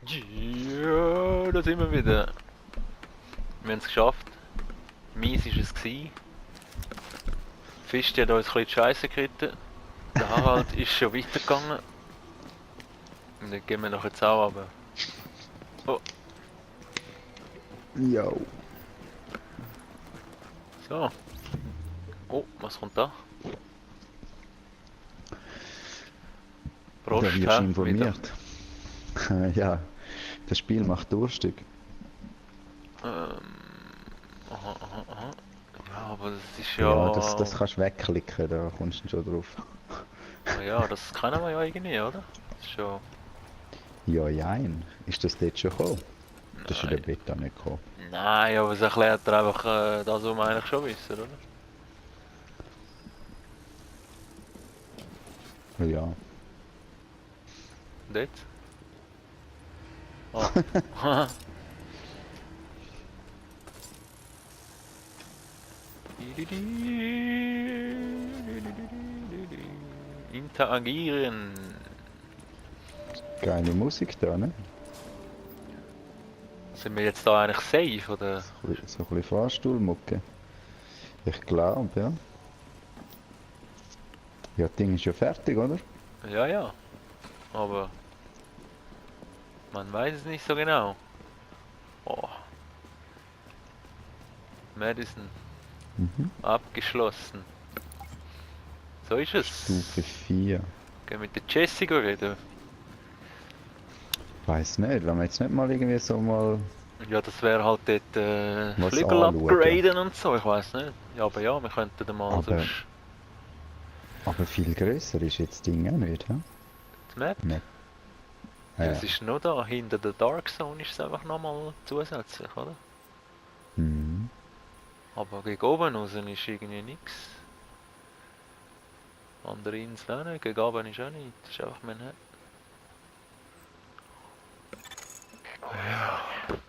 Ja, da sind wir wieder. Wir haben es geschafft. Mies war es. Fisch hat uns ein bisschen die Scheisse geritten. Der Harald ist schon weitergegangen. Und dann gehen wir noch jetzt auch runter. Oh, Jo. so. Oh, was kommt da? Prost, Da wirst du wieder. informiert. Ja, das Spiel macht durstig. Aha, aha. Ja, aber das ist Ja, das ja... kannst du wegklicken, da kommst du schon drauf. Ja, das kennen wir ja irgendwie, oder? Das ist schon... Ja, jein. Ist das dort schon gekommen? Das ist in der Nein. Beta nicht gekommen. Nein, aber es erklärt dir einfach das, was wir eigentlich schon wissen, oder? Ja. Und jetzt? Oh. Interagieren. Geile Musik da, ne? Sind wir jetzt da eigentlich safe, oder? So ein bisschen Fahrstuhlmucke. Ich glaube, ja. Ja, das Ding ist ja fertig, oder? Ja, ja. Aber man weiß es nicht so genau. Oh. Madison. Mhm. Abgeschlossen. So ist es. Stufe 4. Gehen wir mit der Jessica reden. Weiß nicht, wenn wir jetzt nicht mal irgendwie so mal Ja, das wäre halt dort was Flügel anschauen. upgraden und so, ich weiß nicht. Ja, aber ja, wir könnten dann mal Aber, sonst aber viel grösser ist jetzt das Ding auch nicht, hä? die Map. Map. Ja, es ist nur da, hinter der Dark Zone ist es einfach nochmal zusätzlich, oder? Mhm. Aber gegen oben raus ist irgendwie nichts. Andere Insel auch nicht, gegen oben ist auch nichts, das ist einfach Manhattan.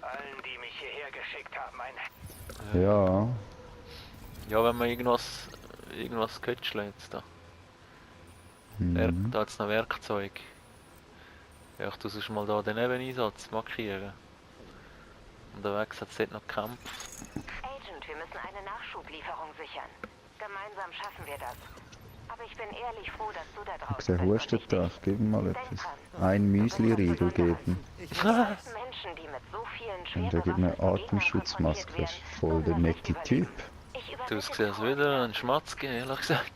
Allen, die mich hierher geschickt haben, Ja, Ja, wenn man irgendwas kötschelt jetzt da. mhm. Da hat es noch Werkzeug. Ja, ich tue sonst mal da den Nebeneinsatz markieren. Unterwegs hat es dort noch Kampf. Agent, wir müssen eine Nachschublieferung sichern. Gemeinsam schaffen wir das. Aber ich bin ehrlich froh, dass du da draußen Der bist und hustet nicht da, ich. gib ihm mal Denk etwas. dran. Ein Müsli-Riegel Besonders geben. Die meisten Menschen, die mit so vielen Und er gibt mir schwer eine Atemschutzmaske. Das ist voll der nette Typ. Du hast gesehen, als wieder einen Schmatz geben, ehrlich gesagt.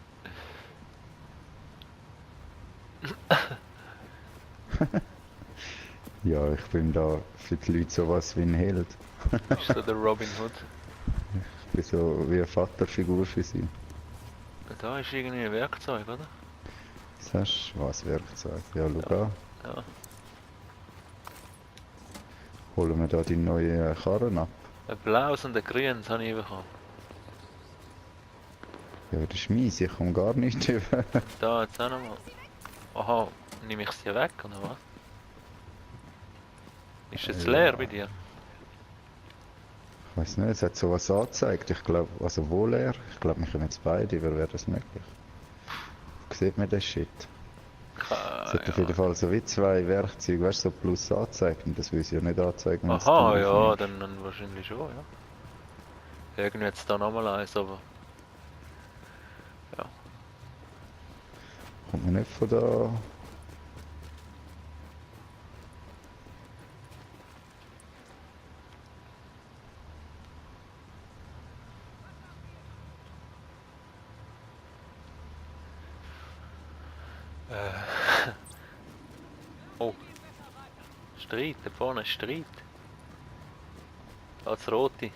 Ja, ich bin da für die Leute sowas wie ein Held. Ist so der Robin Hood. Ich bin so wie eine Vaterfigur für sie. Da ist irgendwie ein Werkzeug, oder? Das hast du was Werkzeug. Ja, schau an. Ja. Holen wir da die neue Karren ab. Ein blaues und ein grünes habe ich bekommen. Ja, das ist mies, ich komme gar nicht über. Da jetzt auch nochmal. Aha, nehme ich sie weg, oder was? Ist es leer bei dir? Ich weiß nicht, es hat sowas angezeigt. Ich glaube, also wo leer? Ich glaube, wir können jetzt beide, wäre das möglich? Sieht man das Shit? Es hat auf jeden Fall so wie zwei Werkzeuge, weißt du, so plus angezeigt. Und das will sie ja nicht anzeigen, wenn es Aha, dann ja, aufnimmt. dann wahrscheinlich schon, ja. Irgendwie jetzt da nochmal eins, aber... Ja. Kommt man nicht von da. Oh. Streit, da vorne ist Streit. Als rote.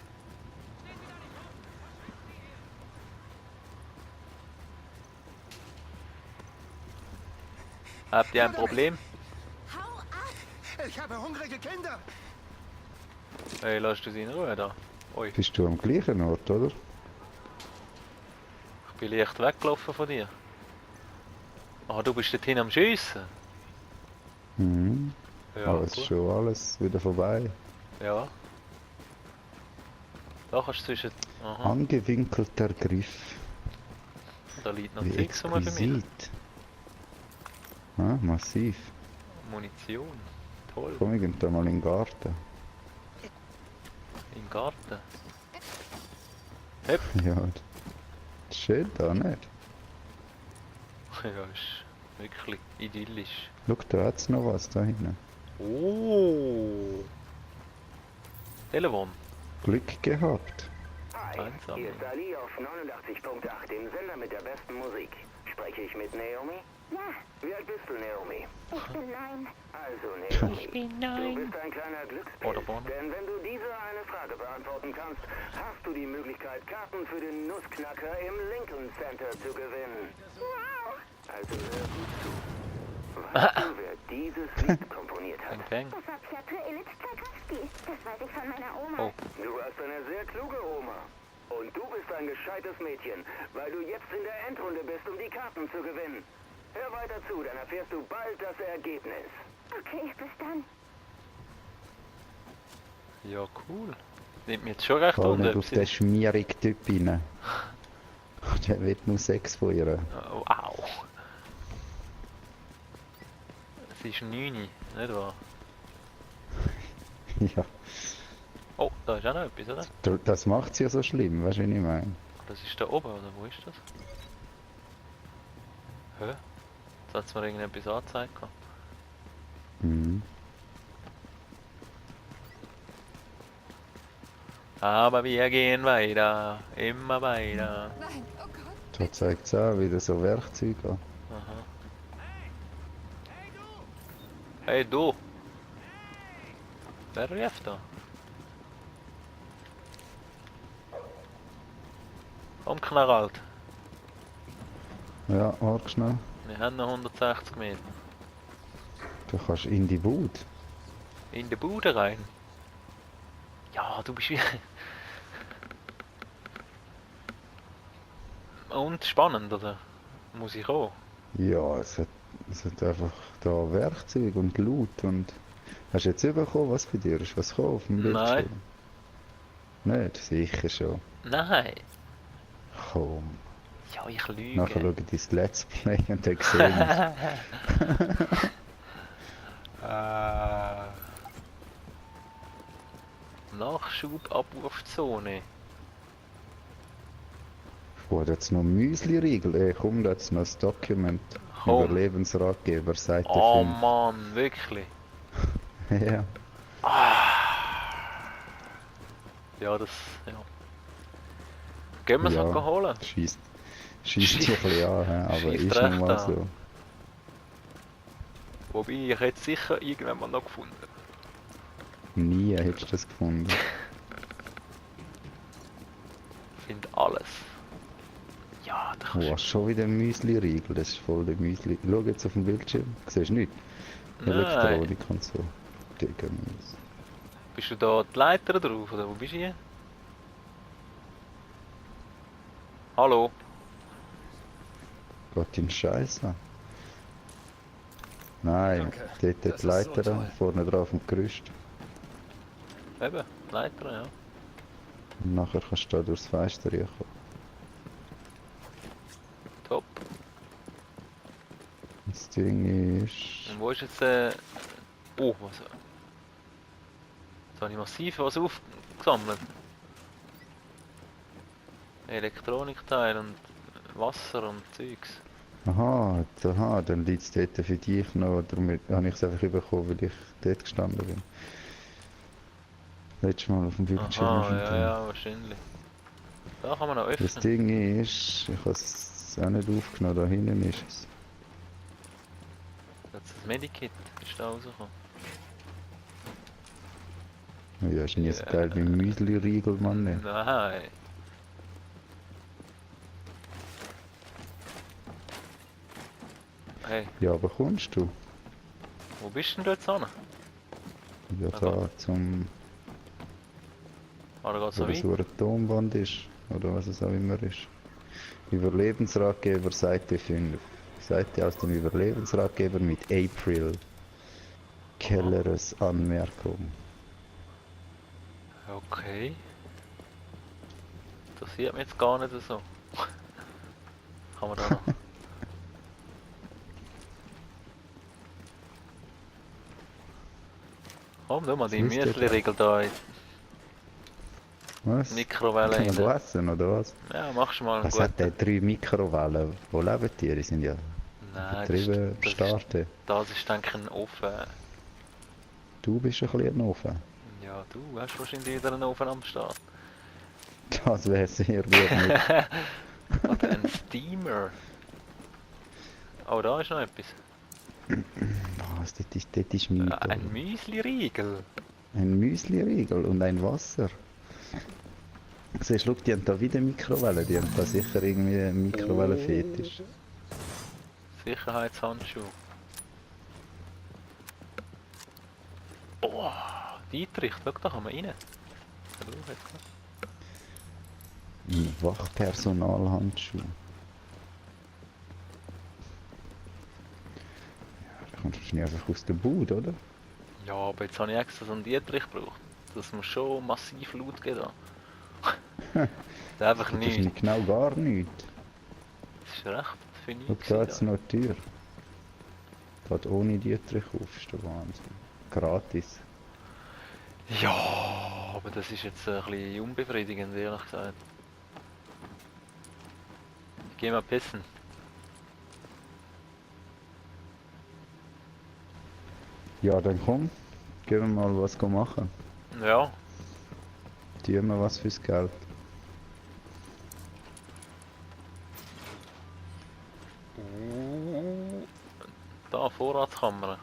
Habt ihr ein Problem? Hau ab! Ich habe hungrige Kinder! Hey, lass du sie in Ruhe da. Ui, Bist du am gleichen Ort, oder? ich bin leicht weggelaufen von dir. Ah, du bist dorthin am Schiessen? Mhm. Ja, Aber es ist gut. schon alles wieder vorbei. Ja. Da kannst du zwischen... Aha, Angewinkelter Griff. da liegt noch Wie Zeugs rum für mich. exquisit. Ah, massiv. Munition. voll. Komm, ich geh da mal in den Garten. Im Garten. Ja, das ist schön da, nicht? Ja, ist wirklich idyllisch. Schau, da hat's noch was da hinten. Oh! Telefon. Glück gehabt. Hi, Einsam. hier ist Ali auf 89.8, dem Sender mit der besten Musik. Spreche ich mit Naomi? Ja, Wie alt bist du, Naomi? ich bin 9. Also, Naomi, Ich bin du bist ein kleiner Glückspilz. Oder vorne. Denn wenn du diese eine Frage beantworten kannst, hast du die Möglichkeit, Karten für den Nussknacker im Lincoln Center zu gewinnen. Wow, Also hör gut zu. Weißt du, wer dieses Lied komponiert hat? Peng, peng. das war Piotr Ilyich Tchaikovsky. Das weiß ich von meiner Oma. Oh. Du hast eine sehr kluge Oma. Und du bist ein gescheites Mädchen, weil du jetzt in der Endrunde bist, um die Karten zu gewinnen. Hör weiter zu, dann erfährst du bald das Ergebnis. Okay, bis dann. Ja, cool. Nimmt mir jetzt schon recht Fall unter. nicht auf den schmierigen Typ rein. Der wird nur 6 von ihr. Oh, au. Es ist 9, nicht wahr? Ja, Oh, da ist auch noch etwas, oder? das macht's ja so schlimm, weißt du, wie ich meine? Das ist da oben, oder wo ist das? Hä? Jetzt hat es mir irgendetwas angezeigt. Mhm. Aber wir gehen weiter, immer weiter. Nein, oh Gott. Da zeigt es auch wieder so Werkzeuge an. Aha. Hey du! Wer ruft da? Komm Knarralt, Ja, warte schnell. wir haben noch 160 Meter. Du kannst in die Bude. In die Bude rein. Ja, du bist wie... Und spannend, oder? Muss ich auch? Ja, es hat einfach da Werkzeug und Loot und... Hast du jetzt bekommen, was bei dir ist? Was gekommen auf dem Bildschirm? Nicht? Sicher schon. Nein! Komm. Ja, ich lüge. Nachher schau ich dein Let's Play und dann sehe ich Nachschub-Abrufzone. Oh, da hat's noch Müsli-Riegel. Ey, komm, da hat's noch das Dokument. Komm. Überlebensratgeber, Seite Oh 5. Mann, wirklich? Ja. Ja, das... Ja. Gehen wir es Ja. noch holen? Schießt dich ein bisschen an, hä, aber Schiesst ist nun recht mal an. so. Wobei, ich hätte es sicher irgendwann mal noch gefunden. Nie hättest du das gefunden. Ich finde alles. Ja, da kannst Oh, schon wieder ein Müsli-Riegel, das ist voll der Müsli. Schau jetzt auf dem Bildschirm, siehst du nichts? Nein. Elektronik und so. Digga, Mies. Bist du da die Leiter drauf, oder wo bist du hier? Hallo? Gott, den Scheiß an. Nein, Danke, dort die das ist so Leiter, toll. vorne drauf am Gerüst. Eben, die Leiter, ja. Und nachher kannst du da durchs Fenster reinkommen. Top. Das Ding ist... Und wo ist jetzt oh, was... Jetzt habe ich massiv was aufgesammelt. Elektronikteil und Wasser und Zeugs. Aha, dann liegt es dort für dich noch. Darum habe ich es einfach bekommen, weil ich dort gestanden bin. Letztes Mal auf dem Bildschirm. Aha, ist schon ja, drin. ja, wahrscheinlich. Da kann man noch öffnen. Das Ding ist, ich habe es auch nicht aufgenommen, da hinten ist es. Jetzt das Medikit ist da rausgekommen. Ja, ist nie so geil wie Müsli-Riegel, Mann. Ne? Nein. Hey, Ja, aber kommst du? wo bist denn du jetzt hin? Ja, da zum... Ah, da geht's Wo so das weit? so eine Tonband ist, oder was es auch immer ist. Überlebensratgeber, Seite 5. Seite aus dem Überlebensratgeber mit April. Kelleres Anmerkung. Okay. Das sieht mir jetzt gar nicht so. Kann man da noch... Komm, tu mal die Was ist das? Müsli-Riegel da in Was? die Mikrowelle Kann man rein. das essen, oder was? Ja, machst du mal einen Was hat der guten. 3 Mikrowellen? Wo leben die? Die sind ja Nein, übertrieben starten. das ist denke ich ein Ofen. Du bist ein bisschen ein Ofen. Ja, du hast wahrscheinlich wieder einen Ofen am Start. Das wäre sehr gut mit. Oder ein Steamer. Oh, da ist noch etwas. Was, das ist nichts. Ein Müsli-Riegel. Ein Müsli-Riegel und ein Wasser. Siehst du, schau, die haben da wieder Mikrowellen. Die haben da sicher irgendwie einen Mikrowellenfetisch. Sicherheitshandschuh. Oh, die Eintricht, schau, da kann man rein. Schau, jetzt mal. Ein Wachpersonalhandschuh. Ja, da kommst du wahrscheinlich einfach aus der Bude, oder? Ja, aber jetzt habe ich extra so einen Dietrich gebraucht. Das muss schon massiv laut gehen da. Das ist einfach Das ist nichts. nicht genau gar nichts. Das ist recht für Schau, nichts. da jetzt noch die Tür. Geht ohne Dietrich auf, ist der Wahnsinn. Gratis. Ja, aber das ist jetzt ein bisschen unbefriedigend, ehrlich gesagt. Ich geh mal pissen. Ja, dann komm. Gehen wir mal was machen. Ja, Tun wir was fürs Geld. da Vorratskammer.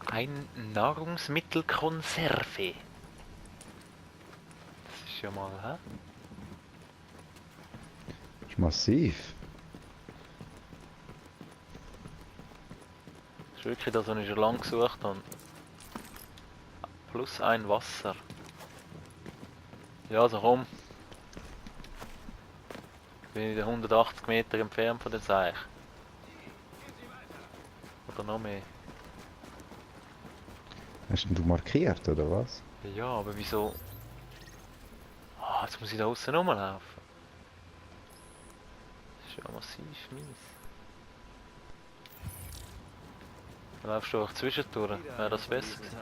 Ein Nahrungsmittelkonserve. Das ist ja mal, hä? Das ist massiv. Das ist wirklich das, was ich schon lange gesucht habe. Plus ein Wasser. Ja, also komm. Bin ich 180 Meter entfernt von der Zeich. Oder noch mehr. Hast denn du markiert, oder was? Ja, aber wieso? Ah, jetzt muss ich da außen rumlaufen. Das ist ja massiv mies. Dann laufst du auch zwischendurch. Wäre das besser gewesen?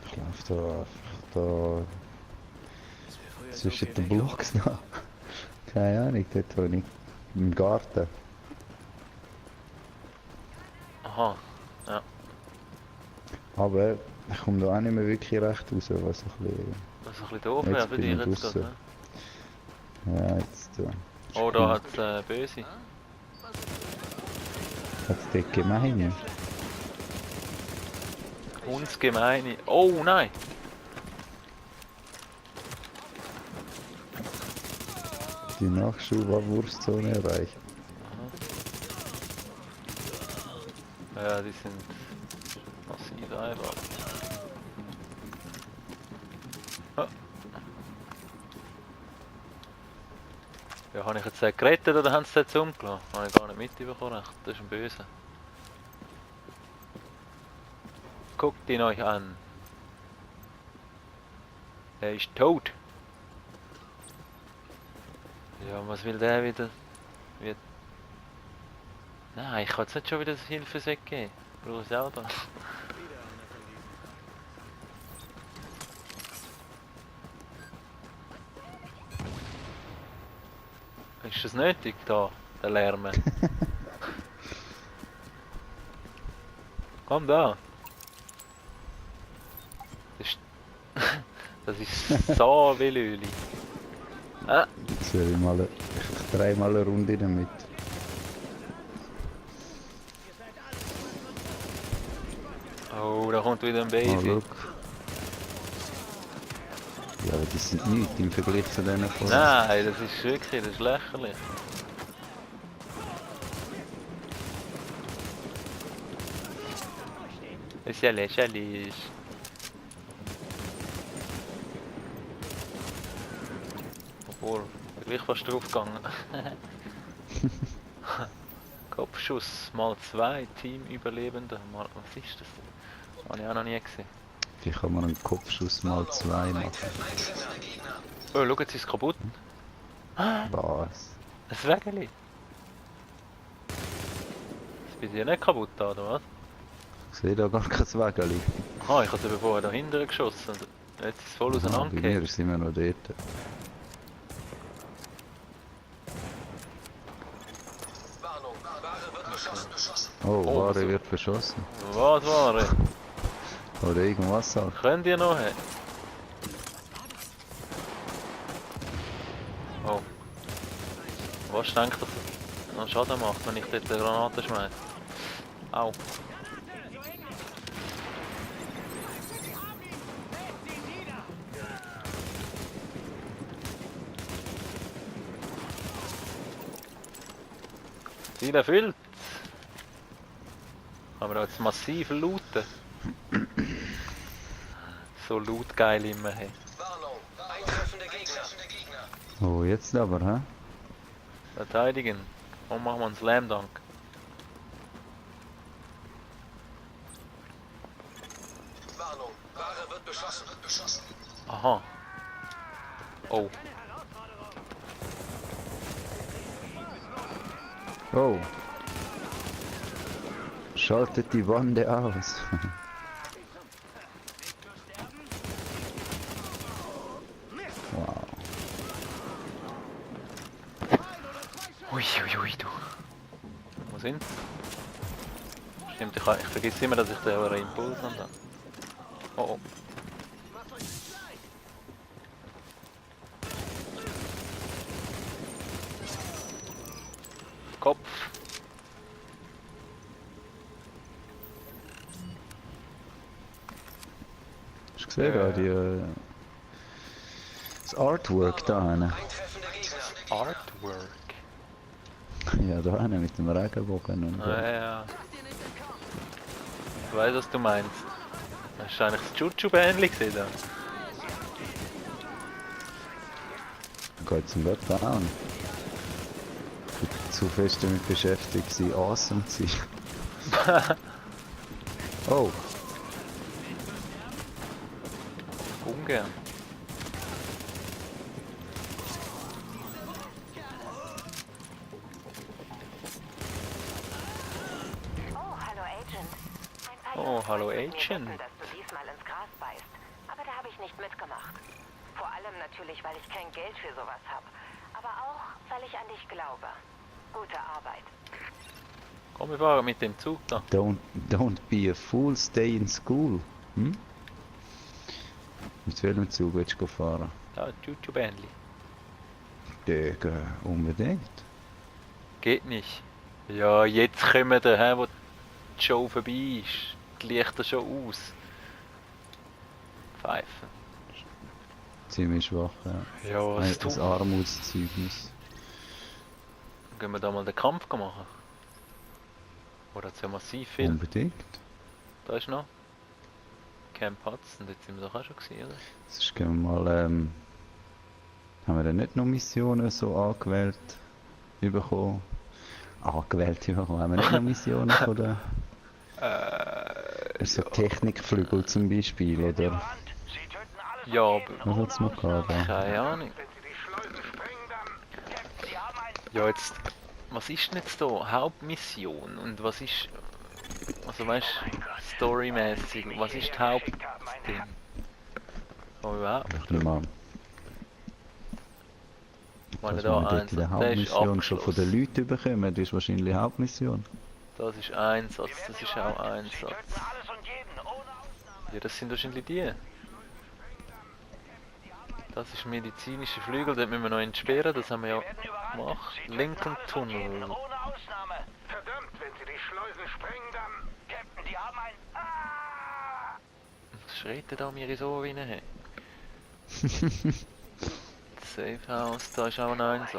Ich laufe da einfach da zwischen den Blocks noch. Keine Ahnung, dort wo ich im Garten. Aha, ja. Aber ich komme da auch nicht mehr wirklich recht raus, was ein bisschen... Das ist ein bisschen doof Jetzt wäre für bin dich ich jetzt draussen. gerade. Ja, jetzt... Ne? Oh, da hat es Böse. Hat es dort gemein? Uns gemeine. Oh nein! Die Nachschubabwurstzone erreicht. Ja, die sind massiv einfach. Ah. Ja, habe ich jetzt gerettet oder haben sie jetzt umgelassen? Habe ich gar nicht mitbekommen. Recht. Das ist ein Böse. Guckt ihn euch an. Er ist tot. Ja, was will der wieder? Nein, ich kann jetzt nicht schon wieder das Hilfesäck geben. Ich brauche es auch da. Ist das nötig da, der Lärm? Komm da. Das ist, das ist so willüli. Ah, Jetzt will ich dreimal eine Runde damit. oh, da kommt wieder ein Oh, Baby. look. Ja, aber die sind nichts im Vergleich zu denen von... Nein, das ist wirklich, das ist lächerlich. Das ist ja lächerlich. Obwohl, ich bin gleich fast draufgegangen. Kopfschuss mal 2, Teamüberlebende. Was ist das? Habe ich auch noch nie gesehen. Die kann man einen Kopfschuss mal 2 machen. Oh, schau, jetzt ist es kaputt. Was? Ein Wägeli. Das bist ja nicht kaputt, oder was? Ich sehe da gar kein Wägeli. Aha, ich habe eben vorher da hinten geschossen. Und jetzt ist es voll Bei mir auseinandergegangen. ist es immer noch dort. Oh, Oh, Ware so. wird beschossen. Was war es? Oder irgendwas halt. Könnt ihr noch haben? Oh. Was denkt ihr, dass noch Schaden macht, wenn ich dort eine Granate schmeiße? Au. Ziel erfüllt! Kann man da jetzt massiv looten? So lootgeil immer, hey. Oh, jetzt aber, hä? Verteidigen. Und machen wir einen Slam Dunk. Aha. Oh. Oh. Schaltet die Wande aus. Wow. Ui, du. Wo sind sie? Stimmt, ich vergesse immer, dass ich den einen Impuls habe. Oh. Kopf. Hast du gesehen, da das Artwork da hinten? Artwork. Ja, da hinten mit dem Regenbogen und Ja. Ich weiß, was du meinst. Hast du eigentlich das Chuchu-Bähnchen gesehen? Da? geht zum Wetter an. Ich bin zu fest damit beschäftigt, sie awesome zu sein. Oh, Ungern. Oh, hallo Agent. Ein paar Oh, Jungs hallo, wollten mit mir Agent. wetten, dass du diesmal ins Gras beißt. Aber da habe ich nicht mitgemacht. Vor allem natürlich, weil ich kein Geld für sowas habe. Aber auch, weil ich an dich glaube. Gute Arbeit. Komm, wir fahren mit dem Zug da. don't be a fool, stay in school. Hm? Mit welchem Zug willst du fahren? Ja, Chuchu-Bähnchen. Digga, unbedingt. Geht nicht. Ja, jetzt kommen wir her, wo die Show vorbei ist. Die Lichter schon aus. Pfeifen. Ziemlich schwach, ja. Ja, was Ein tun? Armutszeugnis. Gehen wir da mal den Kampf machen? Oder hat es ja massiv viel? Unbedingt. Da ist noch. Camp Hudson, dort sind wir doch auch schon gewesen, oder? Sonst gehen wir mal, haben wir denn nicht noch Missionen so angewählt bekommen? Angewählt bekommen, haben wir nicht noch Missionen von der... so Technikflügel zum Beispiel, oder? Ja, aber Was hat's noch gehabt? Da? keine Ahnung. Ja, jetzt, was ist denn jetzt da Hauptmission und was ist, also weißt du, storymäßig, was ist das Hauptding? Oh, überhaupt Ich nehme an, wenn dass wir wir da dort eins, in der der ist Hauptmission schon von den abgeschlossen. Leuten bekommen, das ist wahrscheinlich Hauptmission. Das ist Einsatz, das ist auch Einsatz. Ja, das sind wahrscheinlich die. Das ist medizinische Flügel, dort müssen wir noch entsperren, das haben wir ja gemacht. Lincoln Tunnel. Ohne Ausnahme. Verdammt, wenn sie die Schleusen sprengen, dann... Captain, die haben ein... Ah! Was schreit denn da mir so rein? Hey? Safe House, da ist auch ein Einsatz.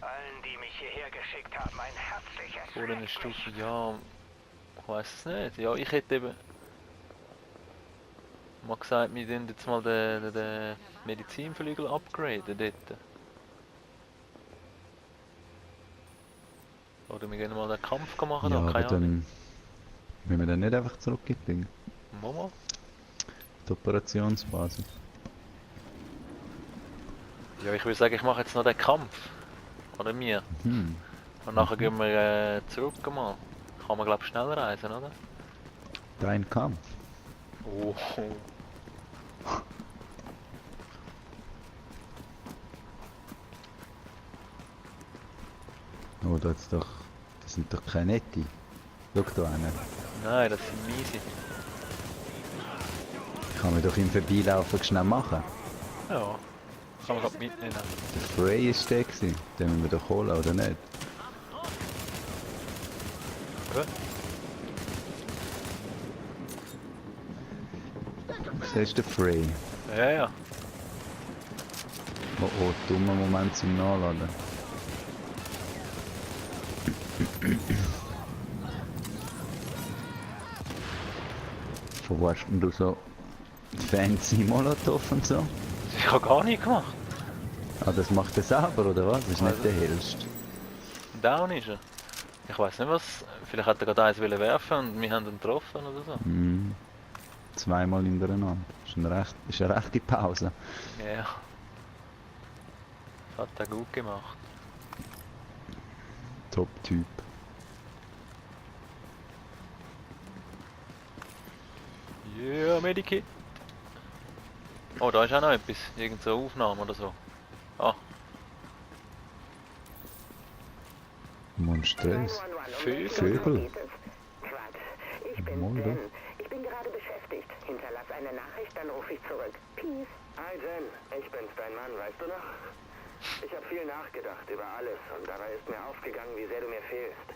Allen, die mich hierher geschickt haben, ein herzliches Vor einer Stufe, ja, ich weiß es nicht. Ja, ich hätte eben mal gesagt, wir tun jetzt mal den Medizinflügel upgraden dort. Oder wir gehen mal den Kampf machen, Ja, da, aber keine Ahnung. dann... Wenn wir dann nicht einfach zurückgehen, Mama? die Operationsbasis. Ja, ich würde sagen, ich mache jetzt noch den Kampf. Oder mir. Und nachher gehen wir zurück mal. Kann man glaube ich schneller reisen, oder? Dein Kampf. Oh. Oh, das sind doch keine Nette. Schau da hin. Nein, das sind miese. Kann man doch im Vorbeilaufen schnell machen. Ja. Kann man grad mitnehmen. Der Frey ist der gewesen. Den müssen wir doch holen, oder nicht? Oder? Das ist der Frey. Ja, ja. Oh oh, dummer Moment zum Nachladen. Von wo hast denn du so fancy Molotov und so? Ich habe gar nicht gemacht. Ah, das macht er selber, oder was? Das ist nicht der hellste. Down ist er. Ich weiß nicht was. Vielleicht hat er gerade eins wollen werfen und wir haben ihn getroffen oder so. Mhm. Zweimal hintereinander. Ist eine rechte Pause. Ja. Das hat er gut gemacht. Top-Typ. Ja, Medikit. Oh, da ist auch noch etwas. Irgend so eine Aufnahme oder so. Ah, Monströs. 911, Vögel. Vögel. Quatsch, ich bin Moin, Jen. Ich bin gerade beschäftigt. Hinterlass eine Nachricht, dann rufe ich zurück. Peace. Hi Jen, ich bin's, dein Mann, weißt du noch? Ich habe viel nachgedacht über alles und dabei ist mir aufgegangen, wie sehr du mir fehlst.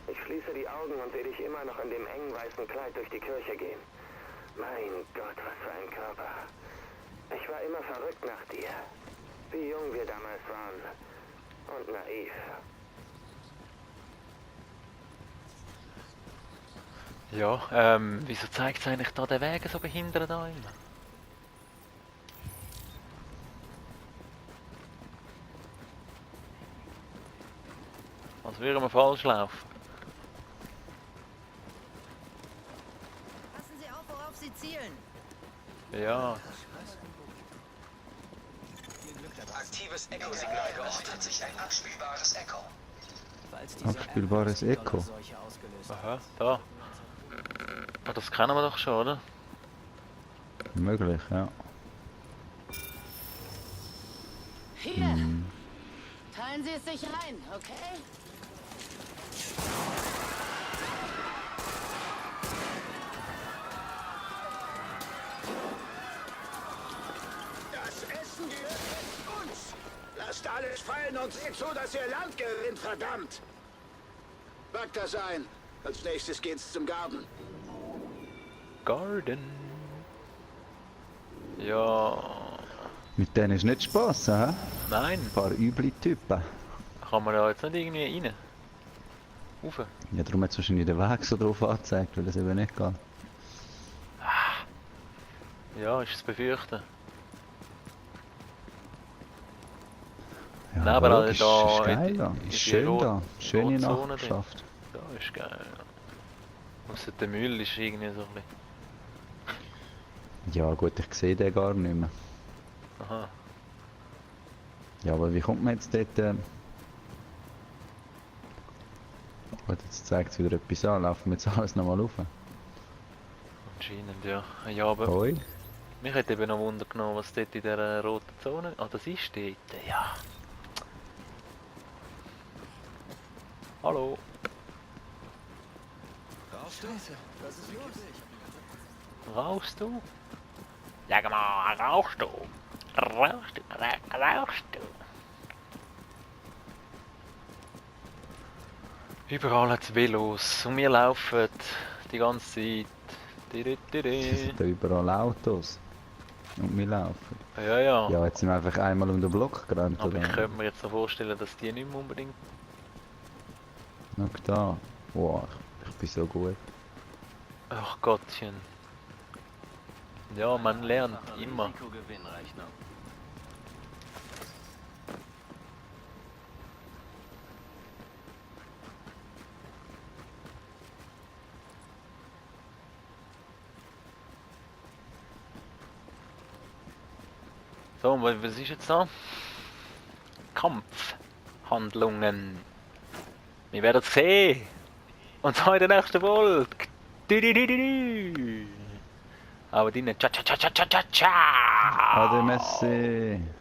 Ich schließe die Augen und sehe dich immer noch in dem engen weißen Kleid durch die Kirche gehen. Mein Gott, was für ein Körper. Ich war immer verrückt nach dir. Wie jung wir damals waren. Und naiv. ja, wieso zeigt es eigentlich da den Weg so behindert da immer? Als würden wir falsch laufen. Passen Sie auf, worauf Sie zielen. Ja, Aktives Echo-Signal geortet. Sich ein abspielbares Echo. Abspielbares Echo. aha, da. Ah, das kennen wir doch schon, oder? Möglich, ja. Hier. Teilen Sie es sich rein, okay? Das Essen gehört jetzt uns. Lasst alles fallen und seht zu, dass ihr Land gewinnt, verdammt. Packt das ein. Als nächstes geht's zum Garten. Garden. Ja, Mit denen ist nicht Spaß, hä? nein, Ein paar üble Typen. kann man da jetzt nicht irgendwie rein? Rauf? Ja, darum hat es wahrscheinlich den Weg so drauf angezeigt, weil es eben nicht geht. Ja, ist zu befürchten. Ja, Nein, aber logisch, da ist geil in da. die Ist schön da. Schöne Rotzone Nachbarschaft. Da ist geil. Ausser der Müll ist irgendwie so ein bisschen... Ja gut, ich sehe den gar nicht mehr. Aha. Ja, aber wie kommt man jetzt dort... Gut, jetzt zeigt es wieder etwas an. Laufen wir jetzt alles nochmal rauf? Anscheinend, ja. Ja, aber Hoi. mich hat eben noch Wunder genommen, was dort in dieser roten Zone... Ah, das ist dort, ja. Hallo. Rauchst du? Sag mal, rauchst du? Rauchst du? Rauchst du? Überall hat es Velos und wir laufen die ganze Zeit. Es sind da überall Autos. Und wir laufen. Ja, ja. Ja, jetzt sind wir einfach einmal um den Block gerannt, Aber oder? ich könnte mir jetzt so vorstellen, dass die nicht mehr unbedingt... Schau da. Wow, ich bin so gut. Ach Gottchen. Ja, man lernt immer. Risikogewinnrechnung. So, und was ist jetzt da? Kampfhandlungen. Wir werden es sehen. Und zwar in der nächsten Folge. Aber deine Ciao, ciao, ciao, ciao, ciao, ciao. Ade Messi.